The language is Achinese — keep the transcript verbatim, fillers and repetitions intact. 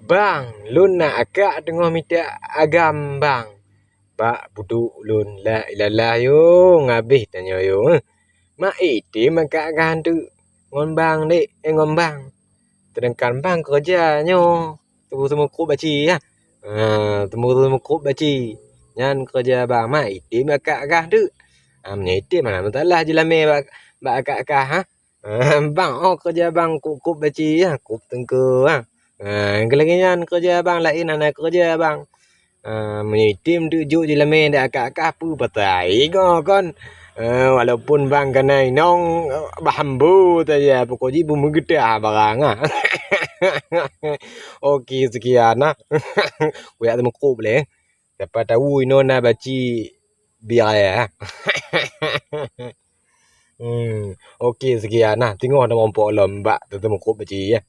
Bang, lôn na akak teungoh mita agam, Bang. Bak peuduek lôn, la ilalah yo, ngabéh tanyoe yo. Mak item akak gah teuk ngon bang dek, eh, ngon bang. Sedangkan bang keureuja nyoe teumeukrôp baci, ya. Ha, teumeukrôp baci. Nyan keureuja bang, mak item akak gah teuk. Ha, meunyoe item hana masalah jilamé bak, bak akak kah, ha. Ha, bang, oh, keureuja bang krôp-krôp baci, ha, krôp teungku, ha. Ha, lagèe nyan keureuja bang, laén hana keureuja bang. Ha, meunyoe item teuk jok jilamé dak akak-akak peue patai igoe kon. Ha, walaupun bang kana inong, bah ambo saja, pokok jih beumeugeutah barang, ha. Oke, sekian, ha. Kuyak teumeukrôp lé. Siapa tahu inoe na baci biaya, ha. Hmm, oke, sekian, ha. Teungoh na meurumpok lom bak teumeukrôp baci, ya.